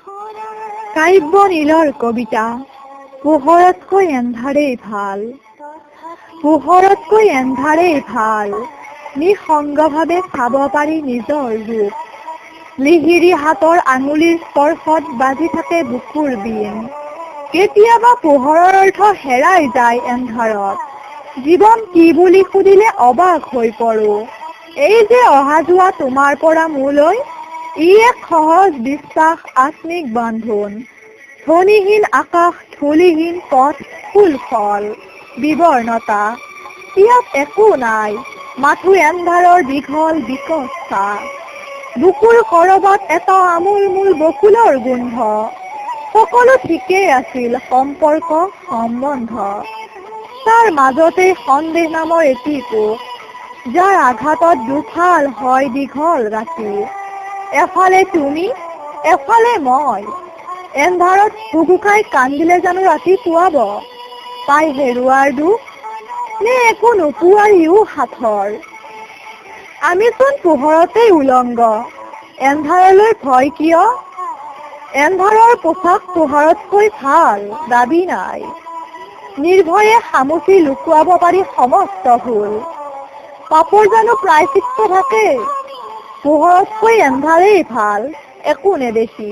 কাব্য নীলৰ কবিতা পোহৰতকৈ এন্ধাৰেই ভাল। পোহৰতকৈ এন্ধাৰেই ভাল, নিঃসংগভাৱে চাব পাৰি নিজৰ ৰূপ। লিহিৰি হাতৰ আঙুলিৰ স্পৰ্শত বাজি থাকে বুকুৰ বীণ। কেতিয়াবা পোহৰৰ অৰ্থ হেৰাই যায় এন্ধাৰত। জীৱন কি বুলি সুধিলে অবাক হৈ পৰো। এই যে অহা যোৱা তোমাৰ পৰা মোলৈ, ই এক সহজ বিশ্বাস, আত্মিক বান্ধোন। ধ্বনিহীন আকাশ, ধূলিহীন পথ, ফুল ফল, বিবৰ্ণতা। ইয়াত একো নাই, মাথো এন্ধাৰৰ দীঘল বিকট ছাঁ। বুকুৰ কৰবাত এটা আমোলমোল বকুলৰ গোন্ধ। সকলো ঠিকেই আছিল, সম্পৰ্ক, সম্বন্ধ। তাৰ মাজতেই সন্দেহ নামৰ এটি কোষ, যাৰ আঘাতত দুফাল হয় দীঘল ৰাতি। এফালে তুমি, এফালে মই। এন্ধাৰত হুকহুকাই কান্দিলে জানো ৰাতি পুৱাব? পাই হেৰুৱাৰ দুখ নে একো নোপোৱাৰ ইও সাঁথৰ? আমিচোন পোহৰতেই উলংগ, এন্ধাৰলৈ ভয় কিয়? এন্ধাৰৰ পোছাক পোহৰতকৈ ভাল, দাবী নাই। নিৰ্ভয়ে খামুচি লুকুৱাব পাৰি সমস্ত ভুল। পাপৰ জানো প্ৰায়শ্চিত্ত থাকে? পোহৰতকৈ এন্ধাৰেই ভাল, একো নেদেখি।